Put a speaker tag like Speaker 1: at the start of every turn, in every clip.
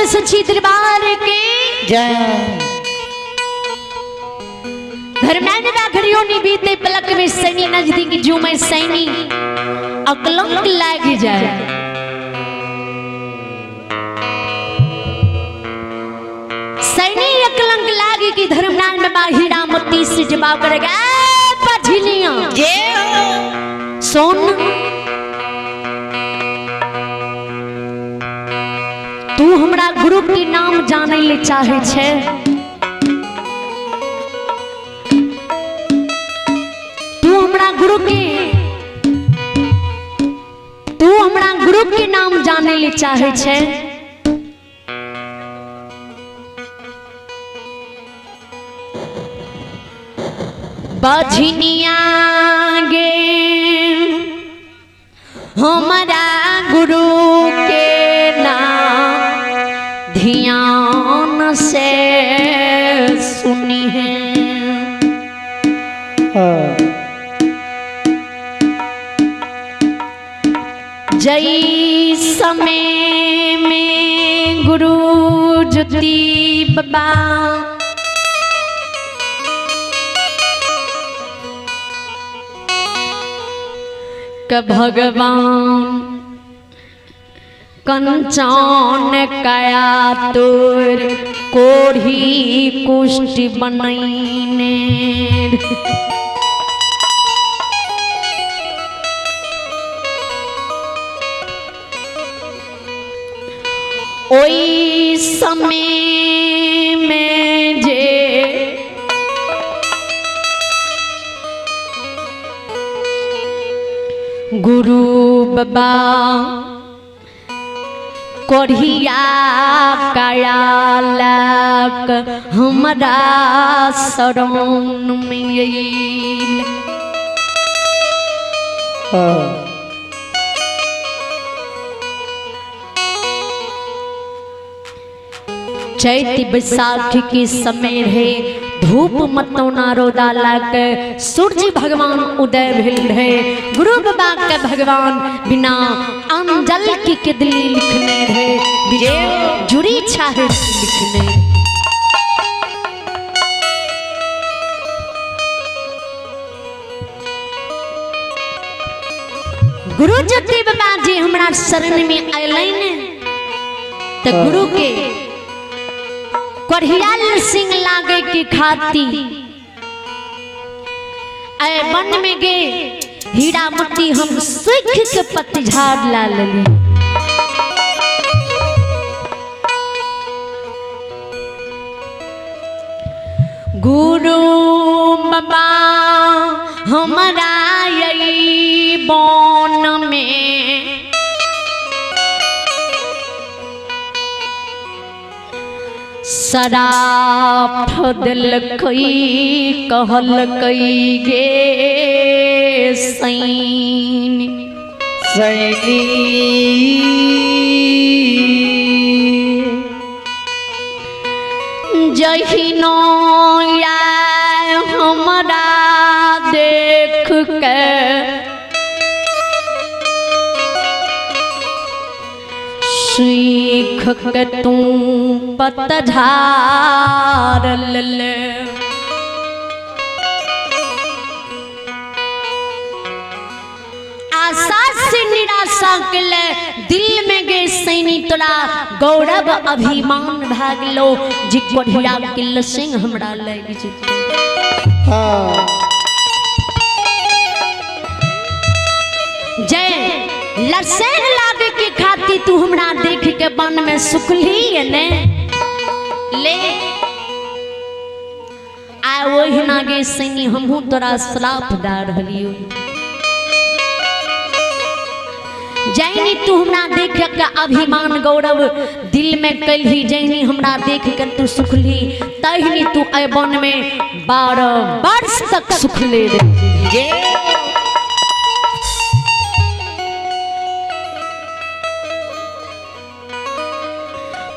Speaker 1: बोल सच्ची दरबार के
Speaker 2: जय।
Speaker 1: धर्मेंद्र घड़ियों नी बीते पलक में सैनी नजदीक जू में सैनी अकलंक लाग जाए। सैनी अकलंक लागे कि धर्मनाथ बाबा हीरा मोती से जवाब करेगा पझलियां सोन तू हमरा गुरु के नाम जाने ले चाहे छे। तू हमरा गुरु के नाम जाने ले चाहे छे। बझनिया गे हमारा गुरु के नाम ध्यान से सुनी है। जई समय में गुरु ज्योति बाबा का भगवान कंचन काया तोर कोढ़ी कुष्ठ बनैने। ओई समय में जे गुरु बाबा कोढ़िया कायालक हमरा शरण में आइल। चैत बैसाख के समय रहे धूप मतौना रौदा लाग सूर्य भगवान उदय भेल रहे। गुरु बाबा के भगवान बिना अंजल की केदली लिखने रहे बिना जुड़ी छाहे लिखने। गुरु ज्योति बाबा जी हमरा शरण में अयलनि तो गुरु के कोढ़ियाल सिंह लागे की खाती आए वन में गे हीरा मोती हम सुख के पतझाड़ ला लली। गुरु बाबा हमारा यही वन में सराफ दिलकई कहलकई गे सैनी
Speaker 2: सैनी
Speaker 1: जहिनो या हमरा देख के सीख के तू पतझार ले। आशा से निराशा के ले दिल में गे सैनी तोरा गौरव अभिमान भागलो जी कोढ़िया किल सिंह हमरा लग जेतै। जय लसेन लागे के खाती तू हमरा देख के वन में सुखली ने ले आ ओहिना गे सैनी हमहू तोरा श्राप दा रहलियो। जैनी तू हमरा देख के अभिमान गौरव दिल में कलही जैनी हमरा देख के तू सुखली तहिनी तू ए वन में 12 वर्ष तक सुखले रह।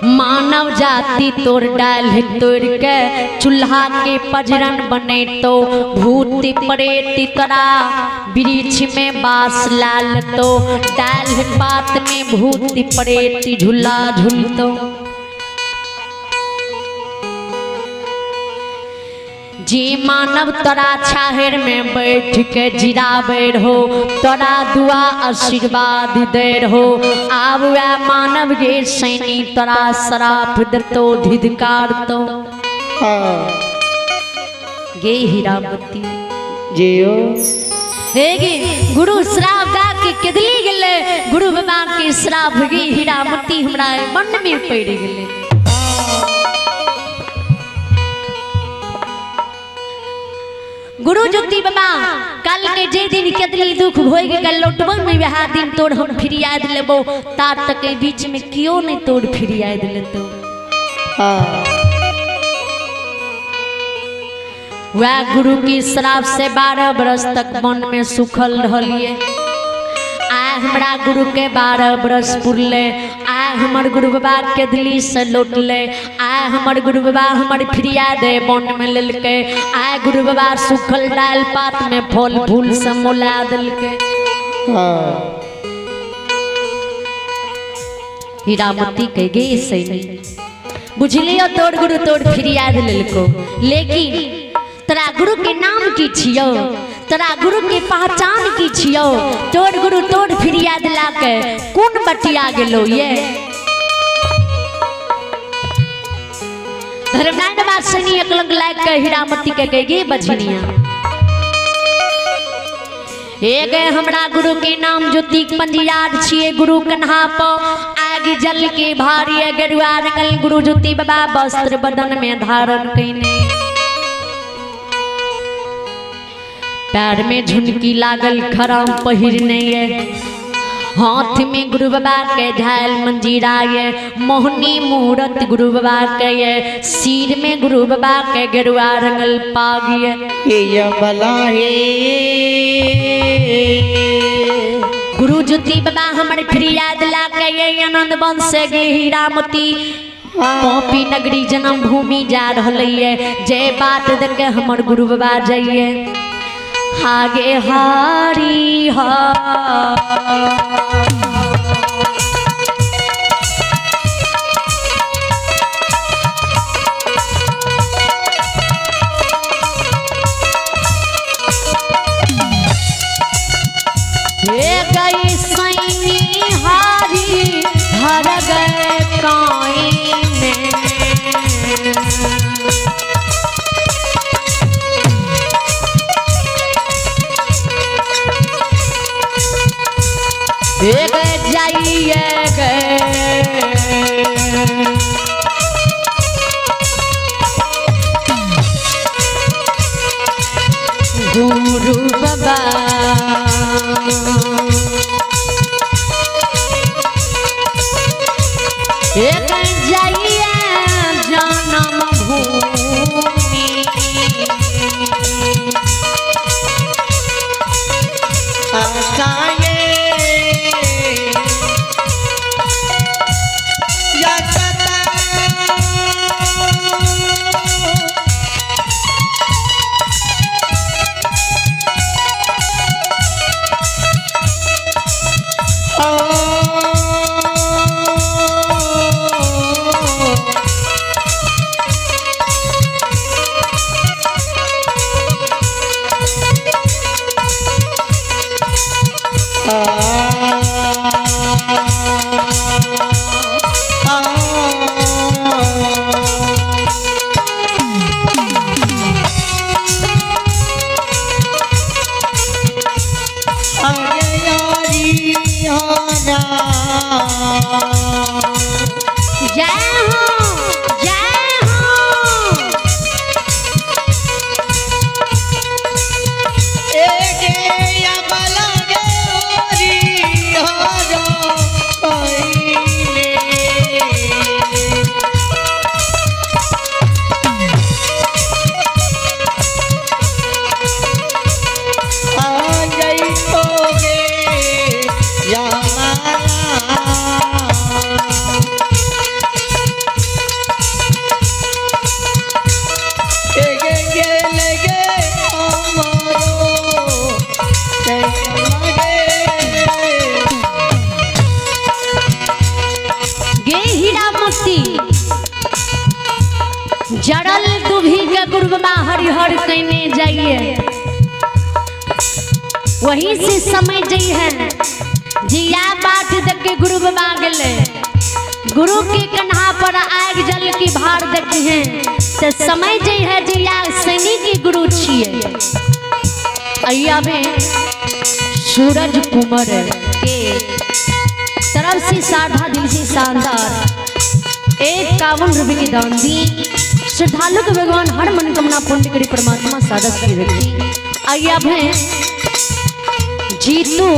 Speaker 1: मानव जाति तोड़ डाल तोड़ के चूल्हा के पजरन बने तो भूत प्रेत तोरा वृक्ष में बास लाल तो डाल पात में भूत प्रेत झूला झूल तो। जे मानव तोरा छाहेर में बैठ के जिराबे रहो, तोरा दुआ आशीर्वाद दे रहो, आब वह मानव गे सैनी तोरा श्राप देतो धिधकार तो। गे हीरामती
Speaker 2: जियो
Speaker 1: हे गे गुरु श्राप दा के केदली गेले, गुरु बाबा के श्राप गे हीरामती हमरा मन में पड़ गेले। गुरु ज्योति बाबा कल के जे दिन केतली दुख भोग के लौटबो नहीं वह दिन तोड़ हम फिरियाद लेबो, तार तक के बीच में क्यों नहीं तोड़ फिरियाद लेतो। वह गुरु की श्राप से 12 बरस तक मन में सुखल रहलिए। आय हमरा गुरु के 12 बरस पुरले, आय हमर गुरु बाबा के दिल्ली से लौटले, आय हमर गुरु बाबा हमर फिरियाद मन में लेलके, आय गुरु बाबा सुखल डाल पात में फल फूल से मोला देलके। हीरामती के गे सही बुझलियो तोड़ गुरु तोड़ फिरियाद लेलको, लेकिन तोरा गुरु के नाम की छियो, तोरा गुरु के पहचान की छियो, तोड़ गुरु तोड़ फिरियाद ला के कौन बटिया गेलो ये। धर्मनारायण बादशाह एकलंग लाग के हीरामती के कह गे बझनिया, हे गे हमरा गुरु के नाम ज्योति पंजियार छिए, गुरु कन्हा प आग जल के भारी गेरुआ रंगल गुरु ज्योति बाबा वस्त्र बदन में धारण कइने, पैर में झुनकी लागल खराम पहिरने ये, हाथ में गुरु बाबा के झाल मंजीरा ये, मोहनी मूरत गुरु बाबा के ये, सिर में गुरु बाबा के गेरुआ रंगल पाग ये।
Speaker 2: भला हे
Speaker 1: गुरु ज्योति बाबा हमर फिरियाद ला के ये आनंद वंश से गे हीरामती पॉपी नगरी जन्म भूमि जा रहल ये, जे बात देख के हमर गुरु बाबा जाइए आगे हारी हा। हे गई सैनी हारी हर गए काई में, एक जाइए गए गुरु बाबा। एक जाइए जन्म भूमि
Speaker 2: आसाए
Speaker 1: जय हो जय हो। जड़ल दुभी के के गुरु बाबा हरिहर कहने जाइए, वहीं से समझ जाइ है जिया बाट देख के गुरु बाबा गले, गुरु के कन्हा पर आग जल की भार देखी है तो समझ जाइ है जिया सैनी की गुरु छिए। अय्या में सूरज कुंवर के तरफ से साधा दिल से शानदार 51 रुपये की दान दी। श्रद्धालु के भगवान हर मनोकामना पूर्ण करे परमात्मा सादा की रखी। अय्या में जीतू,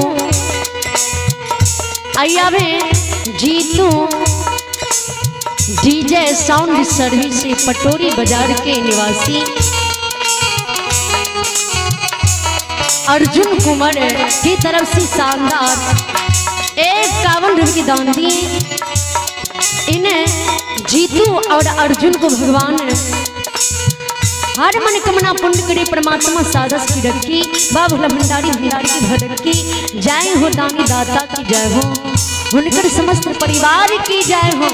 Speaker 1: अय्या में जीतू डीजे साउंड सर्विस पटोरी बाजार के निवासी अर्जुन कुमार की तरफ से शानदार 51 रुपये की दान दी। इन्हें जीतू और अर्जुन को भगवान हर मनोकामना पूर्ण करे परमात्मा सादस की रखी। बाबा भंडारी भंडारी की भरकी जय हो, दानी दाता की जय हो, उनकर समस्त परिवार की जय हो।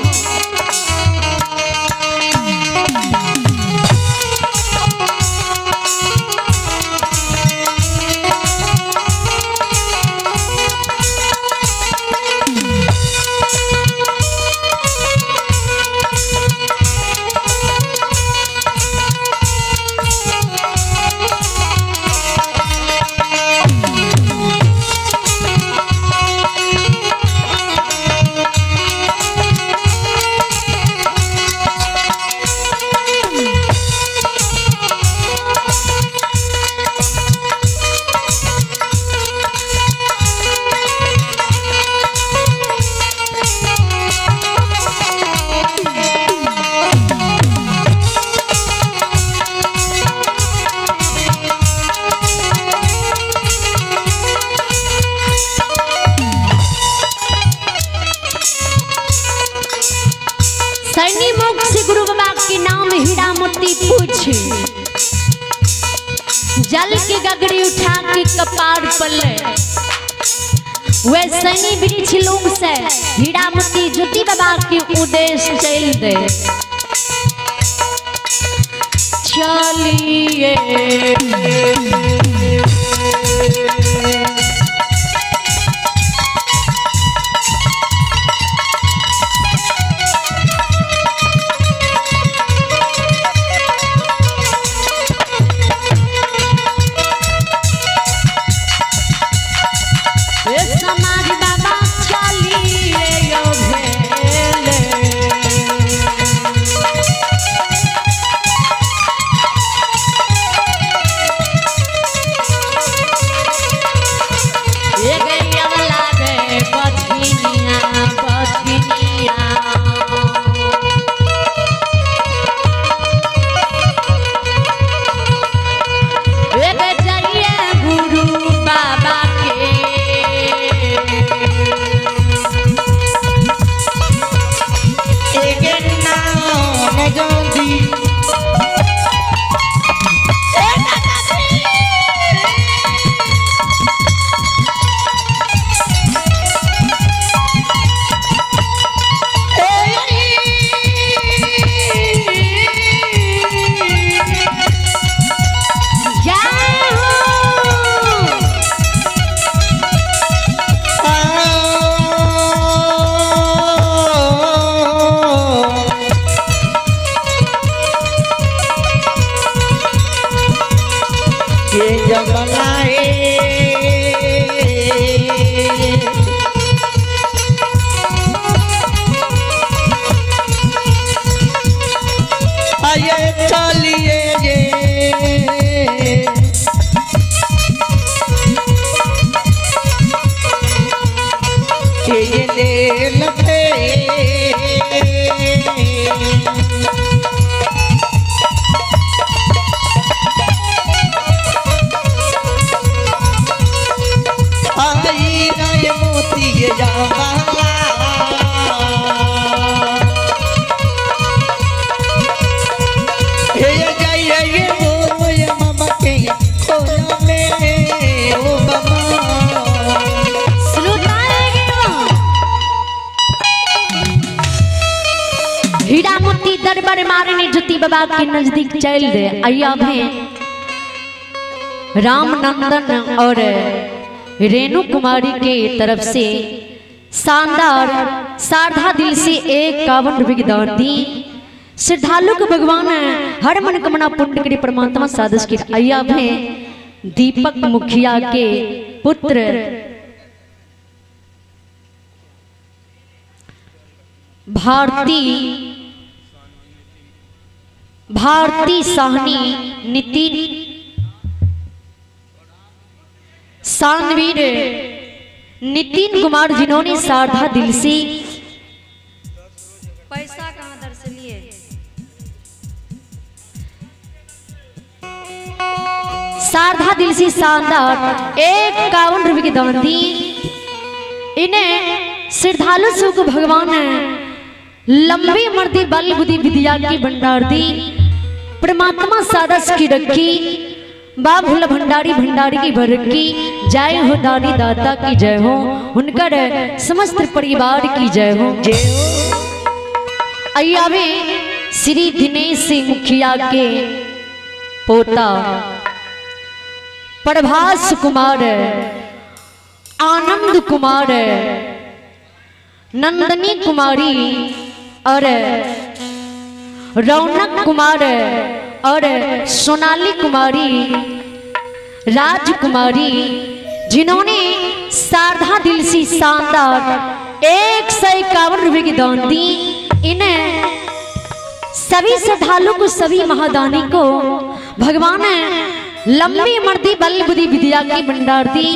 Speaker 1: से गुरु बाबा के नाम हीरा मोती पूछ, जल के गगरी उठा के कपार पर ले, वे सैनी वृक्ष लोग से हीरा मोती ज्योति बाबा के उद्देश्य चल दे। चलिए समाज बाबा चलिए यो भेले, हीरा मोती दरबार मारने ज्योति बाबा के नजदीक चल दे। आइया भे रामनंदन और रेणु कुमारी के तरफ से शानदार सारधा दिल से 51 रुपये की दान दी। श्रद्धालु को भगवान हर मनोकामना पूर्ण करे परमात्मा साधस की। आइया भे दीपक मुखिया के पुत्र भारती भारती साहनी नितिन सानवीर नितिन कुमार जिन्होंने सारधा दिल से
Speaker 3: पैसा कहाँ दर से लिए
Speaker 1: सारधा दिल से शानदार 51 रुपये की दान दी। इन्हें श्रद्धालु सुख भगवान लंबी मर्दी बल बुद्धि विद्या की भंडार दी। परमात्मा सारस की रखी बाबुल भंडारी भंडारी की भरकी। जय हो दानी दाता की जय हो, उनकर समस्त परिवार की जय हो। अयावे श्री दिनेश सिंह मुखिया के पोता प्रभास कुमार आनंद कुमार नंदनी कुमारी और रौनक कुमार और सोनाली कुमारी राजकुमारी जिन्होंने सारधा दिल से शानदार 151 रुपये की दान दी। इन्हें सभी श्रद्धालु को सभी महादानी को भगवान लंबी मर्दी बल बुद्धि विद्या की भंडार दी।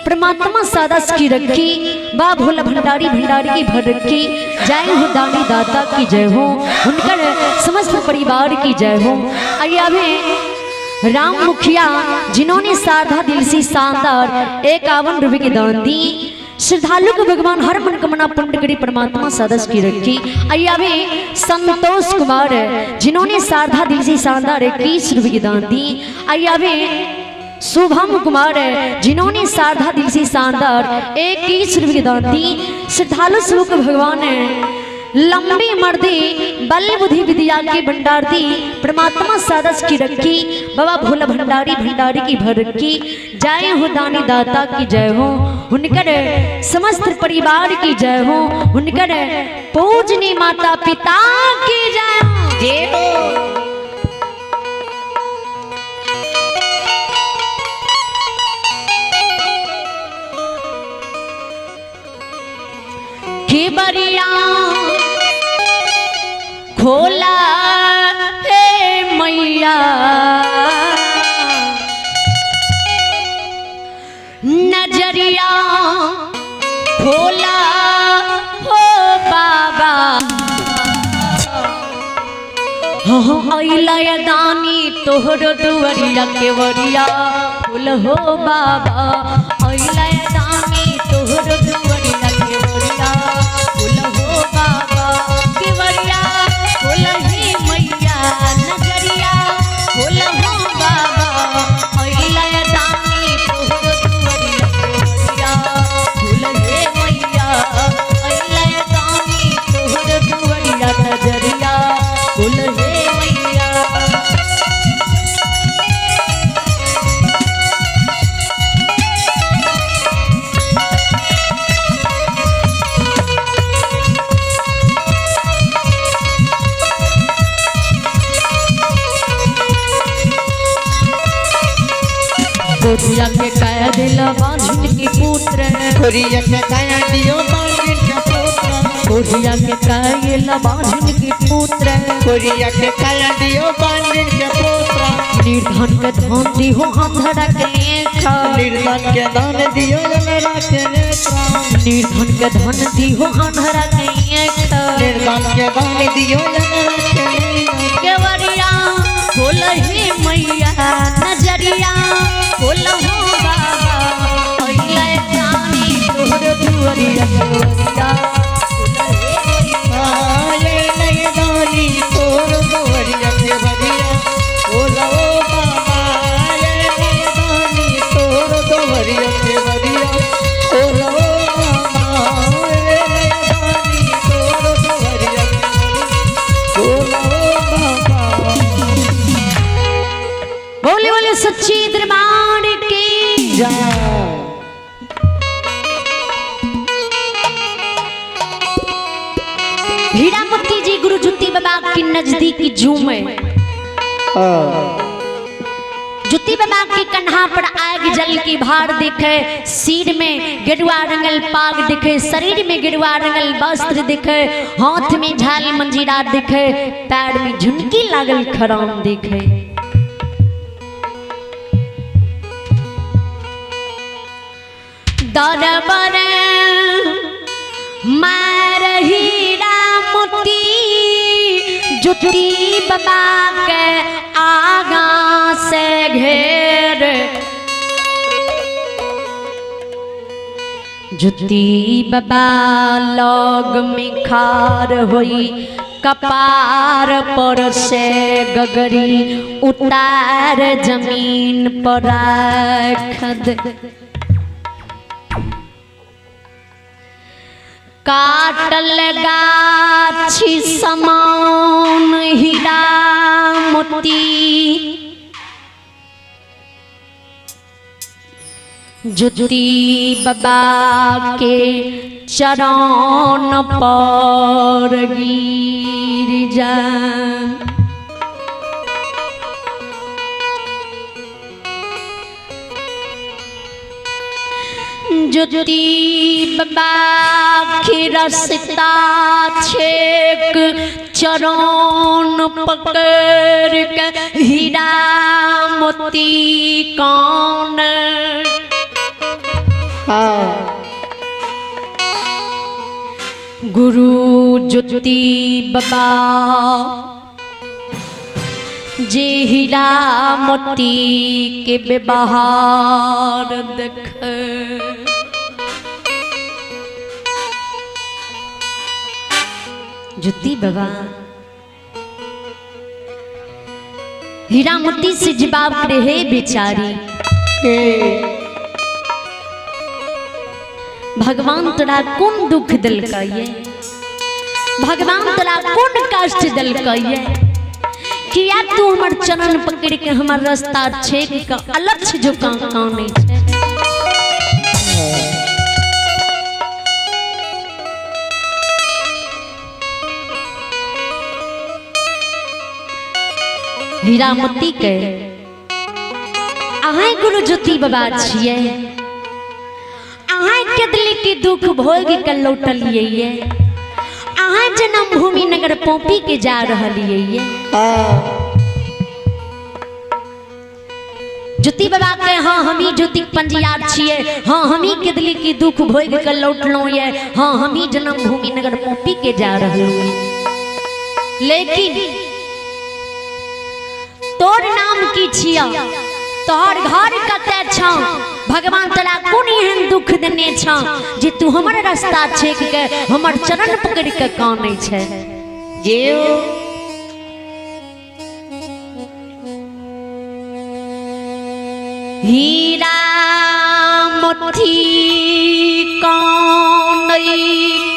Speaker 1: परमात्मा सादस की रखी बा भोला भंडारी भंडारी की भर रखी। जय हो दानी दाता की जय हो, उनकर समस्त परिवार की जय हो। अयावे राम मुखिया जिन्होंने साधा दिल से शानदार 51 रुपये की दान दी। श्रद्धालु को भगवान हर मनोकामना पूर्ण करे परमात्मा सदस की रखी। अयावे संतोष कुमार जिन्होंने सारधा दिल से शानदार 21 रुपये की दान दी। अयावे शुभम कुमार जिन्होंने सारधा दिल से शानदार 21 रुपये की दान दी। श्रद्धालु सुख भगवान लंबी मर्दी बल बुद्धि विद्या की भंडार दी। परमात्मा सारस की रखी बाबा भोला भंडारी भंडारी की भर रखी। जय हो दानी दाता की जय हो, उनकर समस्त परिवार की जय हो, उनकर पूजनी माता पिता की जय हो। बरिया खोला हे मैया नजरिया खोला हो बाबा हो अइला दानी तोहर दुआरिया केवरिया खोल हो बाबा अइला दानी तोहर दुआरिया केवरिया खोल हो बाबा केवरिया खोल हे मैया नजरिया खोल हो बाबा अइला दानी तोहर दुआरिया केवरिया खोल हे मैया अइला दानी तोहर दुआरिया नजरिया खोल हे मैया। कोरिया के काया दिला बांझिन के पुत्र
Speaker 2: कोरिया के काया दियो बांझिन के पुत्र
Speaker 1: कोरिया के काया बांझिन के पुत्र
Speaker 2: कोरिया के काया दियो बांझिन के पुत्र
Speaker 1: निर्धन के धन दिहो अंधड़ा के लेखा
Speaker 2: निर्धन के धन दियो अंधड़ा के लेखा
Speaker 1: निर्धन के धन दिहो अंधड़ा के लेखा
Speaker 2: निर्धन के धन दियो अंधड़ा के लेखा
Speaker 1: केवरिया खोल हे मैया नजरिया खोल हो बाबा अइला जानी तोहर दुआरिया केवरिया
Speaker 2: आये नई दानी तोहर दुआरिया केवरिया खोल हो बाबा आये नई दानी तोहर दुआरिया केवरिया खोल हो बाबा आये नई दानी तोहर दुआरिया केवरिया।
Speaker 1: हीरामती जी गुरु ज्योति बाबा के नजदीक झूमे। ज्योति बाबा के कन्हा पर आग जल की भार दिखे, सिर में गेरुआ रंगल पाग दिखे, शरीर में गेरुआ रंगल वस्त्र दिखे, हाथ में झाल मंजीरा दिखे, पैर में झुनकी लागल खराम दिखे। दरबर मार हीरा मोती ज्योति बाबा के आगा से घेर। ज्योति बाबा लग में खार होई, कपार पर से गगरी उतार जमीन पर राख दे। काटल गाछी समान हीरा मोती ज्योति बाबा के चरण पर गिर जा। ज्योति बाबा के रस्ता छेक चरण पकड़ के हीरा मोती कौन। गुरु ज्योति बाबा जे हीरा मोती के व्यवहार देख। ज्योति बाबा हीरा मोती से जवाब रहे बेचारी, भगवान तोरा कौन दुख दिलकै ये, भगवान तोरा कौन कष्ट दिलकै ये, किया तू हमर चरण पकड़ के हमर रास्ता छेक के अलक्ष्य झुका कानै छै। हीरामती के अहाँ गुरु ज्योति बाबा छियै, अहाँ के दिल के दुख भोग के लौटलियै ये, अहाँ जन्मभूमि नगर पौपी के जा रहलियै ये। ज्योति बाबा के हाँ हमी ज्योति पंजियार छियै, हाँ हमी के दिल के दुख भोग के लौटलहुँ ये, हाँ हमी जन्मभूमि नगर पौपी के जा रहलहुँ। लेकिन तोर नाम की छिया, तोहर घर कतऽ छौ, भगवान तोरा कोन एहन दुख देने छौ जे तू हमर रास्ता छेक के हमर चरण पकड़ के कानै छै। हीरा मोती कानै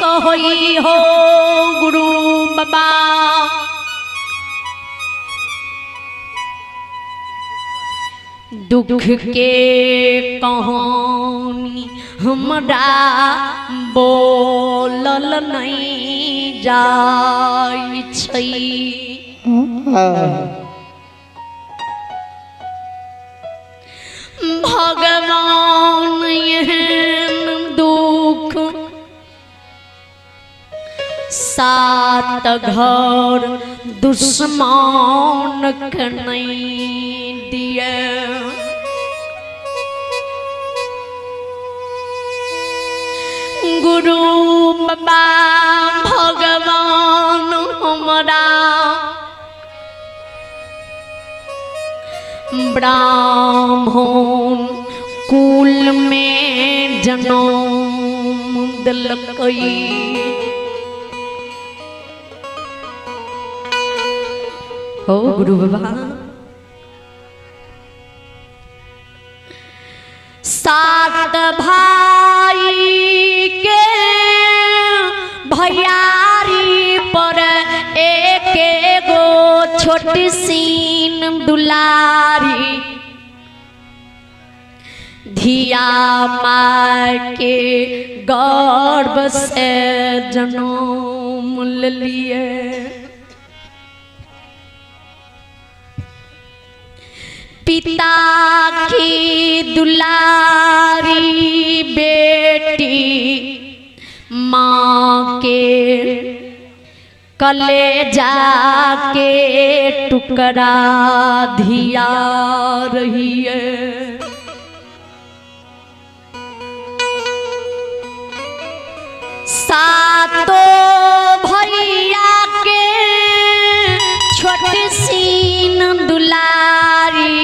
Speaker 1: कहै हो गुरु बाबा, दुख के कहानी हमरा बोलल नहीं जाय छै। भगवान एहन दुख सात घर दुश्मन के नहीं दिए। गुरु बाबा भगवान हमरा ब्राह्मण कुल में जन्म दिलकै। हो गुरु बाबा सात भाई के भैयारी पर एक गो छोट सीन दुलारी, धिया माँ के गर्भ से जन्म जन्म लिए। पिता की दुलारी बेटी माँ के कलेजा के टुकड़ा धिया रही है। सातों भैया के छोट सीन दुलारी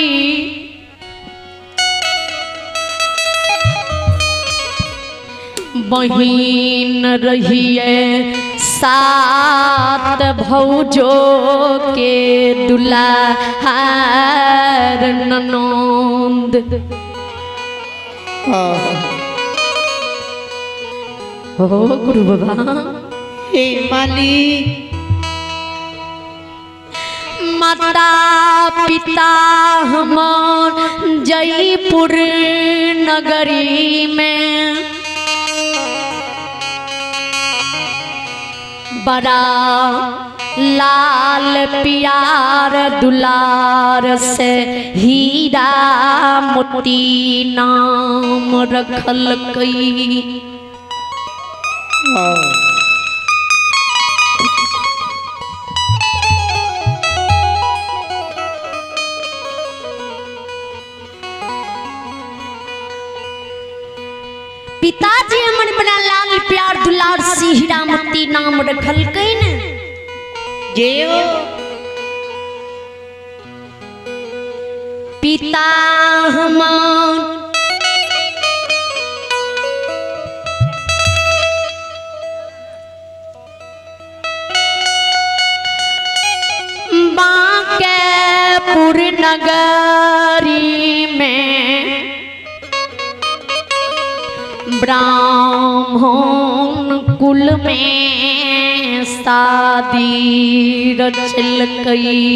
Speaker 1: बहिन रहिए, सात भौजो के दुलार ननंद। हो गुरु बाबा
Speaker 2: हे मालिक।
Speaker 1: माता पिता हमार जयपुर नगरी में बड़ा लाल प्यार दुलार से हीरा मोती नाम रखल कई। पिताजी हमर बड़ा लाल प्यार दुलार से हीरा मोती नाम रखल कई न। पिता हमार बांकेपुर नगरी में ब्राह्मण कुल में शादी रचलकई।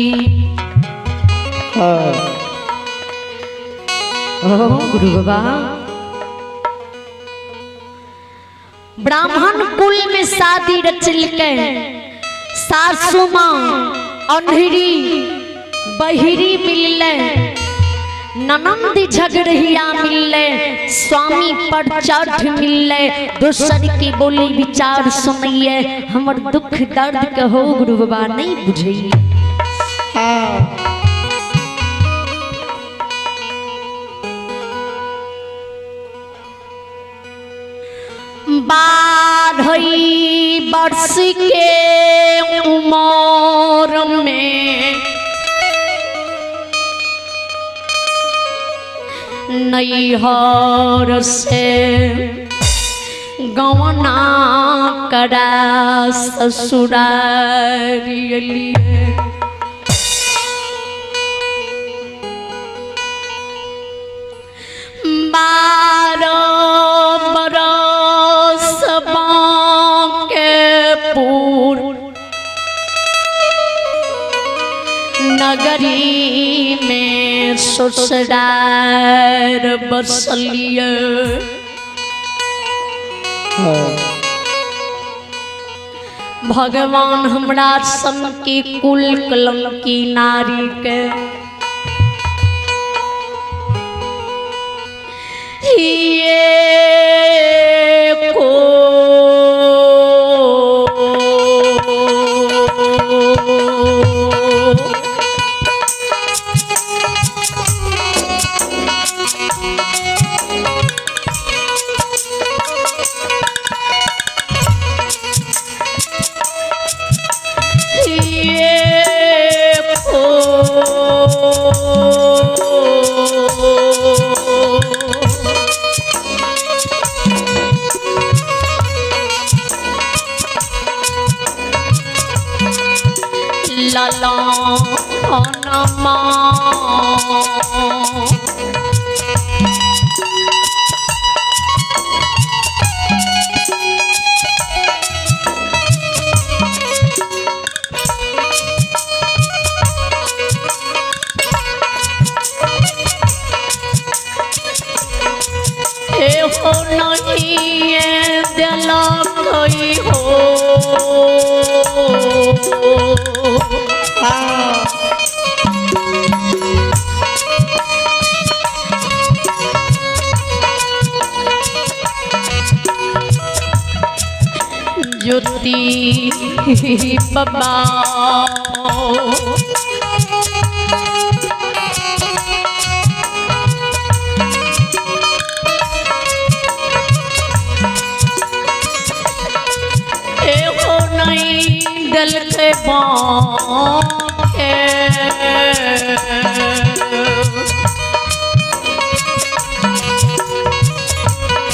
Speaker 1: गुरु बाबा ब्राह्मण कुल में शादी रचलकै। सासू माँ अंधेरी बहिरी मिलले, ननंद झगड़िया मिलले, स्वामी पर चढ़ मिलले। दोसर के बोली विचार सुनिए, हमर दुख दर्द के हो गुरु बाबा नहीं बुझिए। 12 वर्ष के उम्र में नैहर से गवना करा ससुरारी लिए। 12 बरस बांकेपुर नगरी में ससुरार बसलिए। भगवान हमरा सन की कुल कलंकी नारी के ये को हो नहीं दिला कोई हो। ज्योति बाबा एहो नहीं दिल के बाके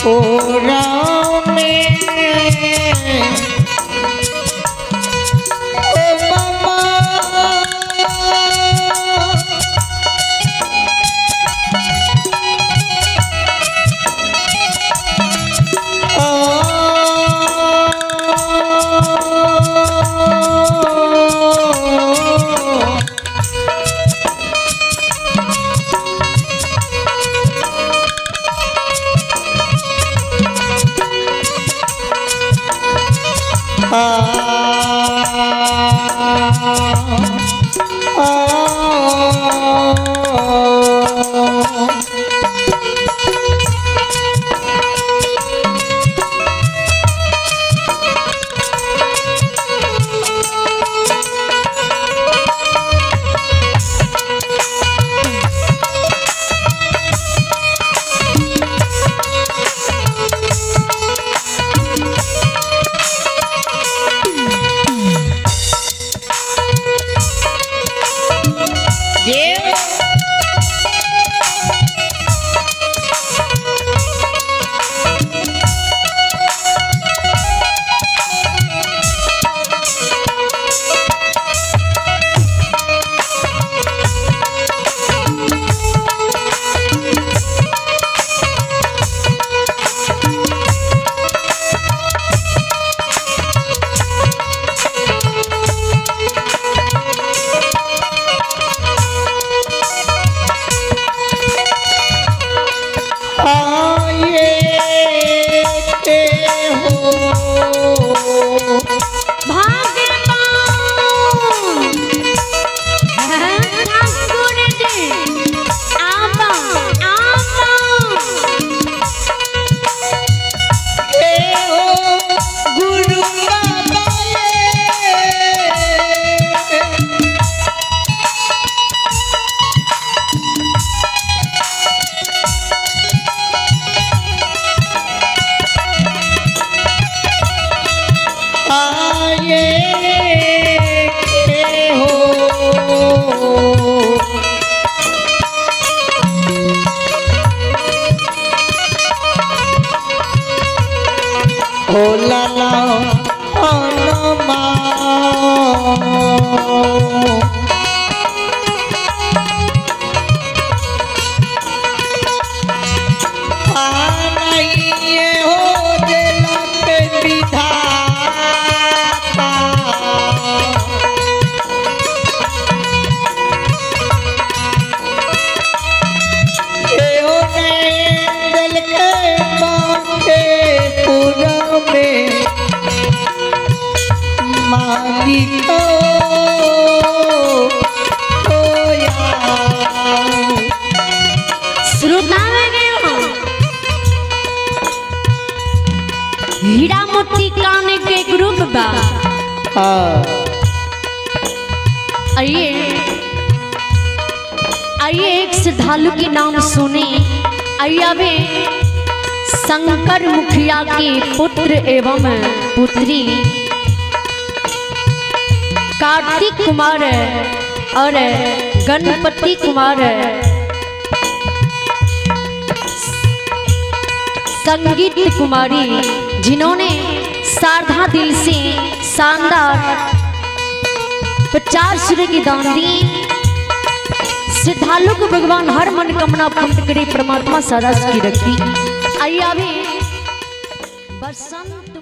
Speaker 2: ओ राम
Speaker 1: हीरा मोती काने के ग्रुप बा। आइए आइए एक श्रद्धालु के नाम सुने। आइए अबे शंकर मुखिया के पुत्र एवं पुत्री कार्तिक कुमार और गणपति कुमार संगीत कुमारी, जिन्होंने शारदा दिल से शानदार 50 रुपये की दान दी। श्रद्धालु को भगवान हर मनोकामना पूर्ण करे, परमात्मा सदा सुखी रखी। आइए अभी बसंत